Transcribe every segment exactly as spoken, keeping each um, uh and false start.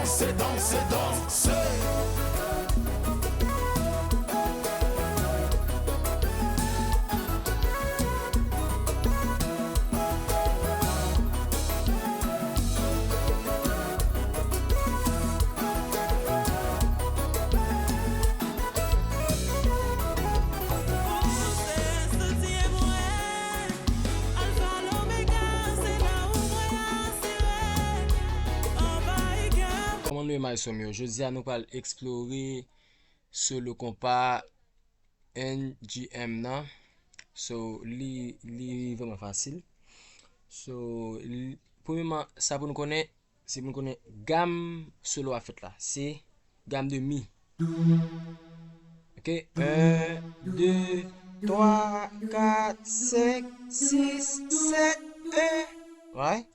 Se danse, danse. Kòman nou ye, maestro m yo? Jodi a nou pral eksplore solo konpa N G M nan. So, li, li vrèman fasil. So, li, premyèman, sa pou nou konnen, se pou nou konnen gam solo a fèt la. Se gam de mi. Ok, en, de, twa, kat, senk, sis, sèt, en. Right?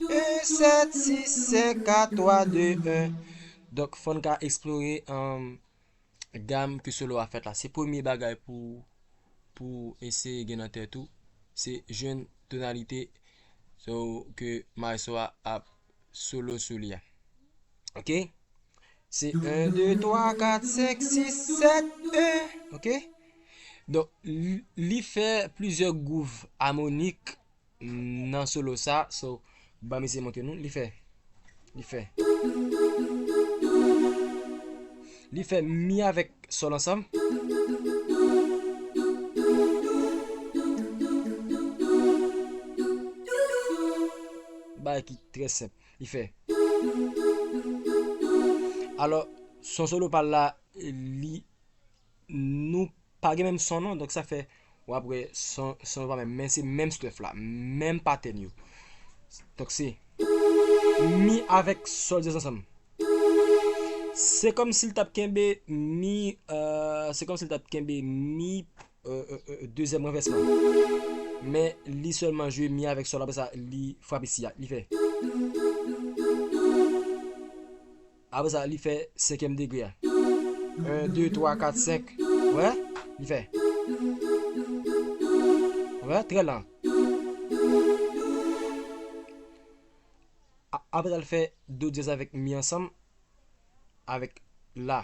En, sèt, sis, senk, kat, twa, de, en. Donk, fò n ka eksplore, um, gam ke solo a fèt la. Se premye bagay pou, pou eseye gen nan tèt ou. Se jwenn tonalite, so, ke maestro a ap solo sou li a. Ok? Se en, de, twa, kat, senk, sis, sèt, en. Ok? Donk, li, li fè plizyè gwouv amonik nan solo sa. So, ban m eseye montre nou. Li fè, li fè, li fè mi avèk sòl ansanm. Bagay ki trè senp. Li fè. Alò, son solo pa l la, li, nou pa gen menm son non, donk sa fè w ap wè son, son yo pa menm, men se menm strèf la, menm patèn yo. Donk se mi avèk sòl dyaz ansanm. Se kòmsi l t ap kenbe mi, euh, se kòmsi l t ap kenbe mi, euh, euh, euh, dezyèm ranvèsman. Men li sèlman jwe mi avèk sòl, apre sa li frape si a, li fè. Apre sa, li fè senkyèm degre a. En, de, twa, kat, senk. Wè? Li fè. Wè? Trè lan. A-, apre sa, li fè do dyaz avèk mi ansanm. Avèk la.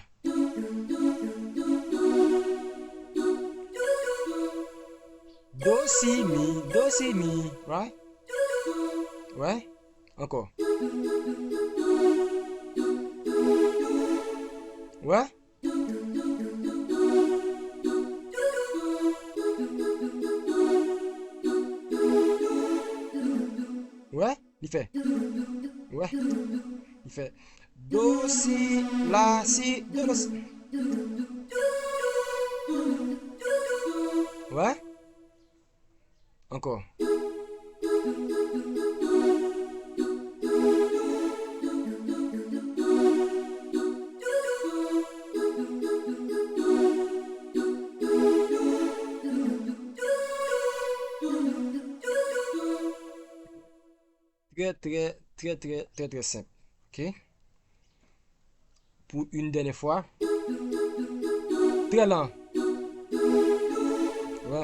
Do, si, mi, do, si, mi. Right? Wè? Ankò. Wè? Wè? Li fè. Wè? Li fè. Do, si, la, si, do, la, si. Wè? Ankò. Trè, trè, trè, trè, trè, trè senp. Ok? Pou yon dènyè fwa. Trè lan. Wè.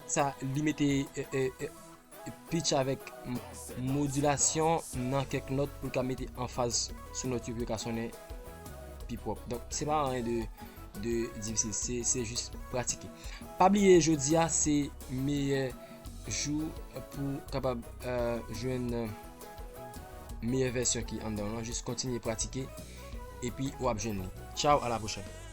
Sa, li mete, e, e, e, pitch avèk m-, modilasyon nan kèk nòt pou l ka mete anfaz sou nòt yo pou yo ka sonnen pi pwòp. Donk, se pa anyen de, de difisil, se, se jis pratike. Pa bliye, jodi a, se meyè jou pou kapab, euh, jwenn meyè vèsyon ki anndan w lan. Jis kontinye pratike, epi w ap jwenn li. Tchaw, a la pwochèn.